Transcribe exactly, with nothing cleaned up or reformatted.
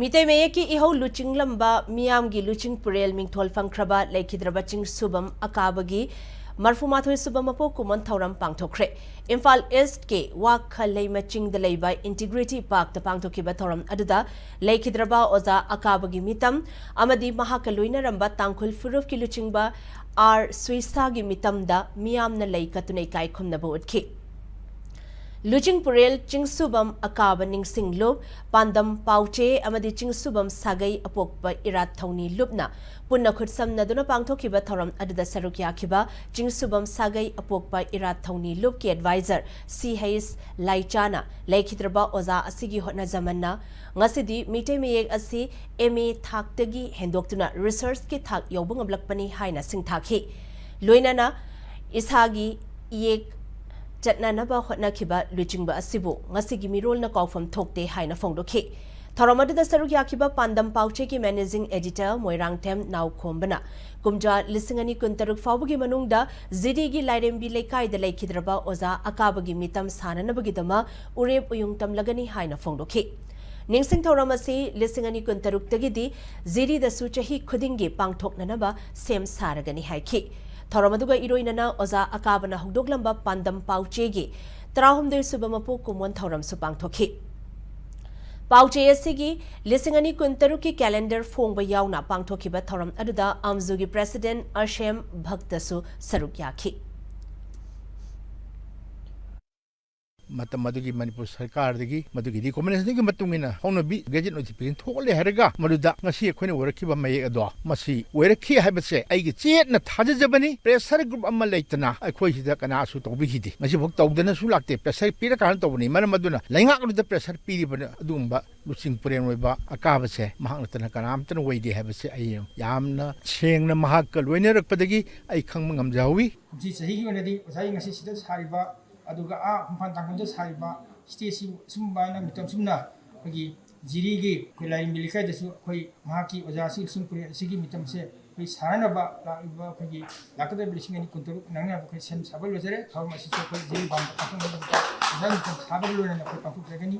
ꯃꯤꯇꯩ ꯃꯌꯦꯛꯀꯤ ꯏꯍꯧ ꯂꯨꯆꯤꯡꯂꯝꯕ ꯃꯤꯌꯥꯝꯒꯤ ꯂꯨꯆꯤꯡ ꯄꯨꯔꯦꯜ ꯃꯤꯡꯊꯣꯜ ꯐꯪꯈ꯭ꯔꯕ ꯂꯩꯈꯤꯗ꯭ꯔꯕ ꯆꯤꯡꯁꯨꯕꯝ ꯑꯀꯥꯕꯒꯤ ꯃꯔꯐꯨ ꯃꯥꯊꯣꯏ ꯁꯨꯕ ꯃꯄꯣꯛ ꯀꯨꯝꯑꯣꯟ ꯊꯧꯔꯝ ꯄꯥꯡꯊꯣꯛꯈ꯭ꯔꯦ꯫ ꯏꯝꯐꯥꯜ ꯏꯁ꯭ꯠꯀꯤ ꯋꯥꯈ ꯂꯩꯃ ꯆꯤꯡꯗ ꯂꯩꯕ ꯏꯟꯇꯤꯒ꯭ꯔꯤꯇꯤ ꯄꯥꯔꯛꯇ ꯄꯥꯡꯊꯣꯛꯈꯤꯕ ꯊꯧꯔꯝ ꯑꯗꯨꯗ ꯂꯩꯈꯤꯗ꯭ꯔꯕ ꯑꯣꯖꯥ ꯑꯀꯥꯕꯒꯤ ꯃꯤꯇꯝ ꯑꯃꯗꯤ ꯃꯍꯥꯛꯀ ꯂꯣꯏꯅꯔꯝꯕ ꯇꯥꯡꯈꯨꯜ ꯐꯨꯔꯨꯞꯀꯤ ꯂꯨꯆꯤꯡꯕ ꯑꯥꯔ ꯁꯨꯏꯁꯥꯒꯤ ꯃꯤꯇꯝꯗ ꯃꯤꯌꯥꯝꯅ ꯂꯩ ꯀꯠꯇꯨꯅ ꯏꯀꯥꯏ ꯈꯨꯝꯅꯕ ꯎꯠꯈꯤ꯫ ꯂꯨꯆꯤꯡ ꯄꯨꯔꯦꯜ ꯆꯤꯡꯁꯨꯕꯝ ꯑꯀꯥꯕ ꯅꯤꯡꯁꯤꯡ ꯂꯨꯞ, ꯄꯥꯟꯗꯝ ꯄꯥꯎꯆꯦ ꯑꯃꯗꯤ ꯆꯤꯡꯁꯨꯕꯝ ꯁꯥꯒꯩ ꯑꯄꯣꯛꯄ ꯏꯔꯥꯠ ꯊꯧꯅꯤ ꯂꯨꯞꯅ ꯄꯨꯟꯅ ꯈꯨꯠꯁꯝꯅꯗꯨꯅ ꯄꯥꯡꯊꯣꯛꯈꯤꯕ ꯊꯧꯔꯝ ꯑꯗꯨꯗ ꯁꯔꯨꯛ ꯌꯥꯈꯤꯕ ꯆꯤꯡꯁꯨꯕꯝ ꯁꯥꯒꯩ ꯑꯄꯣꯛꯄ ꯏꯔꯥꯠ ꯊꯧꯅꯤ ꯂꯨꯞꯀꯤ ꯑꯦꯗꯚꯥꯏꯖꯔ ꯁꯤ ꯍꯩꯁ ꯂꯥꯏꯆꯥꯅ ꯂꯩꯈꯤꯗ꯭ꯔꯕ ꯑꯣꯖꯥ ꯑꯁꯤꯒꯤ ꯍꯣꯠꯅꯖꯃꯟꯅ ꯉꯁꯤꯗꯤ ꯃꯤꯇꯩ ꯃꯌꯦꯛ ꯑꯁꯤ ꯑꯦꯝ ꯑꯦ ꯊꯥꯛꯇꯒꯤ ꯍꯦꯟꯗꯣꯛꯇꯨꯅ ꯔꯤꯁꯔꯆꯀꯤ ꯊꯥꯛ ꯌꯧꯕ ꯉꯝꯂꯛꯄꯅꯤ ꯍꯥꯏꯅ ꯁꯤꯡꯊꯥꯈꯤ꯫ ꯂꯣꯏꯅꯅ ꯏꯁꯥꯒꯤ ꯏꯌꯦꯛ ꯆꯠꯅꯅꯕ ꯍꯣꯠꯅꯈꯤꯕ ꯂꯨꯆꯤꯡꯕ ꯑꯁꯤꯕꯨ ꯉꯁꯤꯒꯤ ꯃꯤꯔꯣꯜꯅ ꯀꯥꯎꯐꯝ ꯊꯣꯛꯇꯦ ꯍꯥꯏꯅ ꯐꯣꯡꯗꯣꯛꯈꯤ꯫ ꯊꯧꯔꯝ ꯑꯗꯨꯗ ꯁꯔꯨꯛ ꯌꯥꯈꯤꯕ ꯄꯥꯟꯗꯝ ꯄꯥꯎꯆꯦꯒꯤ ꯃꯦꯅꯦꯖꯤꯡ ꯑꯦꯗꯤꯇꯔ ꯃꯣꯏꯔꯥꯡꯊꯦꯝ ꯅꯥꯎꯈꯣꯝꯕꯅ ꯀꯨꯝꯖꯥ ꯂꯤꯁꯤꯡ ꯑꯅꯤ ꯀꯨꯟꯇꯔꯨꯛ ꯐꯥꯎꯕꯒꯤ ꯃꯅꯨꯡꯗ ꯖꯤꯔꯤꯒꯤ ꯂꯥꯏꯔꯦꯝꯕꯤ ꯂꯩꯀꯥꯏꯗ ꯂꯩꯈꯤꯗ꯭ꯔꯕ ꯑꯣꯖꯥ ꯑꯀꯥꯕꯒꯤ ꯃꯤꯇꯝ ꯁꯥꯟꯅꯅꯕꯒꯤꯗꯃꯛ ꯎꯔꯦꯞ ꯎꯌꯨꯡ ꯇꯝꯂꯒꯅꯤ ꯍꯥꯏꯅ ꯐꯣꯡꯗꯣꯛꯈꯤ꯫ ꯅꯤꯡꯁꯤꯡ ꯊꯧꯔꯝ ꯑꯁꯤ ꯂꯤꯁꯤꯡ ꯑꯅꯤ ꯀꯨꯟꯇꯔꯨꯛꯇꯒꯤꯗꯤ ꯖꯤꯔꯤꯗꯁꯨ ꯆꯍꯤ ꯈꯨꯗꯤꯡꯒꯤ ꯄꯥꯡꯊꯣꯛꯅꯅꯕ ꯁꯦꯝ ꯁꯥꯔꯒꯅꯤ ꯍꯥꯏꯈꯤ꯫ ꯊꯧꯔꯝ ꯑꯗꯨꯒ ꯏꯔꯣꯏꯅꯅ ꯑꯣꯖꯥ ꯑꯀꯥꯕꯅ ꯍꯧꯗꯣꯛꯂꯝꯕ ꯄꯥꯟꯗꯝ ꯄꯥꯎꯆꯦꯒꯤ ꯇꯔꯥꯍꯨꯝꯗꯣꯏ ꯁꯨꯕ ꯃꯄꯣꯛ ꯀꯨꯝꯑꯣꯟ ꯊꯧꯔꯝꯁꯨ ꯄꯥꯡꯊꯣꯛꯈꯤ꯫ ꯄꯥꯎꯆꯦ ꯑꯁꯤꯒꯤ ꯂꯤꯁꯤꯡ ꯑꯅꯤ ꯀꯨꯟꯇꯔꯨꯛꯀꯤ ꯀꯦꯂꯦꯟꯗꯔ ꯐꯣꯡꯕ ꯌꯥꯎꯅ ꯄꯥꯡꯊꯣꯛꯈꯤꯕ ꯊꯧꯔꯝ ꯑꯗꯨꯗ ꯑꯝꯖꯨꯒꯤ ꯄ꯭ꯔꯦꯁꯤꯗꯦꯟꯠ ꯑꯁꯦꯝ ꯚꯛꯇꯁꯨ ꯁꯔꯨꯛ ꯌꯥꯈꯤ꯫ ꯃꯇꯝ ꯑꯗꯨꯒꯤ ꯃꯅꯤꯄꯨꯔ ꯁꯔꯀꯥꯔꯗꯒꯤ ꯃꯗꯨꯒꯤ ꯔꯤꯀꯣꯃꯦꯟꯗꯦꯁꯟꯒꯤ ꯃꯇꯨꯡ ꯏꯟꯅ ꯍꯧꯅꯕꯤ ꯒꯦꯖꯦꯠ ꯅꯣꯇꯤꯐꯤꯀꯦꯁꯟ ꯊꯣꯛꯂꯦ ꯍꯥꯏꯔꯒ ꯃꯗꯨꯗ ꯉꯁꯤ ꯑꯩꯈꯣꯏꯅ ꯑꯣꯏꯔꯛꯈꯤꯕ ꯃꯌꯦꯛ ꯑꯗꯣ ꯃꯁꯤ ꯑꯣꯏꯔꯛꯈꯤ ꯍꯥꯏꯕꯁꯦ ꯑꯩꯒꯤ ꯆꯦꯠꯅ ꯊꯥꯖꯖꯕꯅꯤ꯫ ꯄ꯭ꯔꯦꯁꯔ ꯒ꯭ꯔꯨꯞ ꯑꯃ ꯂꯩꯇꯅ ꯑꯩꯈꯣꯏꯁꯤꯗ ꯀꯅꯥꯁꯨ ꯇꯧꯕꯤꯈꯤꯗꯦ꯫ ꯉꯁꯤꯐꯥꯎ ꯇꯧꯗꯅꯁꯨ ꯂꯥꯛꯇꯦ꯫ ꯄ꯭ꯔꯦꯁꯔ ꯄꯤꯔꯀꯥꯟꯗ ꯇꯧꯕꯅꯤ꯫ ꯃꯔꯝ ꯑꯗꯨꯅ ꯂꯩꯉꯥꯛ ꯑꯗꯨꯗ ꯄ꯭ꯔꯦꯁꯔ ꯄꯤꯔꯤꯕ ꯑꯗꯨꯒꯨꯝꯕ ꯂꯨꯆꯤꯡ ꯄꯨꯔꯦꯜ ꯑꯣꯏꯕ ꯑꯀꯥꯕꯁꯦ ꯃꯍꯥꯛ ꯅꯠꯇꯅ ꯀꯅꯥꯝꯇꯅ ꯑꯣꯏꯗꯦ ꯍꯥꯏꯕꯁꯦ ꯑꯩ ꯌꯥꯝꯅ ꯁꯦꯡꯅ ꯃꯍꯥꯛꯀ ꯂꯣꯏꯅꯔꯛꯄꯗꯒꯤ ꯑꯩ ꯈꯪꯕ ꯉꯝꯖꯍꯧꯋꯤ꯫ ꯀꯨꯝꯁꯤ ꯆꯍꯤꯒꯤ ꯑꯣꯏꯅꯗꯤ ꯑꯣꯖꯥꯒꯤ ꯉꯁꯤ ꯁꯤꯗ ꯁꯥꯔꯤꯕ, ꯑꯗꯨꯒ ꯑꯥ ꯈꯣꯡꯐꯥꯟ ꯇꯥꯡꯈꯨꯜꯗ ꯁꯥꯔꯤꯕ ꯁ꯭ꯇꯦꯖꯁꯤ ꯑꯁꯨꯝꯕ ꯍꯥꯏꯅ ꯃꯇꯝ ꯆꯨꯝꯅ ꯑꯩꯈꯣꯏꯒꯤ ꯖꯤꯔꯤꯒꯤ ꯑꯩꯈꯣꯏ ꯂꯥꯏꯔꯦꯝꯕꯤ ꯂꯩꯀꯥꯏꯗꯁꯨ ꯑꯩꯈꯣꯏ ꯃꯍꯥꯛꯀꯤ ꯑꯣꯖꯥꯁꯤꯡ ꯂꯨꯆꯤꯡ ꯄꯨꯔꯦꯜ ꯑꯁꯤꯒꯤ ꯃꯤꯇꯝꯁꯦ ꯑꯩꯈꯣꯏ ꯁꯥꯟꯅꯅꯕ ꯂꯥꯛꯂꯤꯕ ꯑꯩꯈꯣꯏꯒꯤ ꯂꯥꯛꯀꯗꯧꯔꯤꯕ ꯂꯤꯁꯤꯡ ꯑꯅꯤ ꯀꯨꯟꯇꯔꯨꯛ ꯅꯪꯅꯕ ꯑꯩꯈꯣꯏ ꯁꯦꯝ ꯁꯥꯕ ꯂꯣꯏꯖꯔꯦ꯫ ꯊꯧꯔꯝ ꯑꯁꯤꯁꯨ ꯑꯩꯈꯣꯏ ꯖꯤꯔꯤ ꯕꯥꯟꯗ ꯄꯥꯡꯊꯣꯛꯅꯕꯒꯤꯗꯃꯛꯇ ꯑꯣꯖꯥ ꯃꯤꯇꯝ ꯁꯥꯕꯒ ꯂꯣꯏꯅꯅ ꯑꯩꯈꯣꯏ ꯄꯥꯡꯊꯣꯛꯆꯒꯅꯤ꯫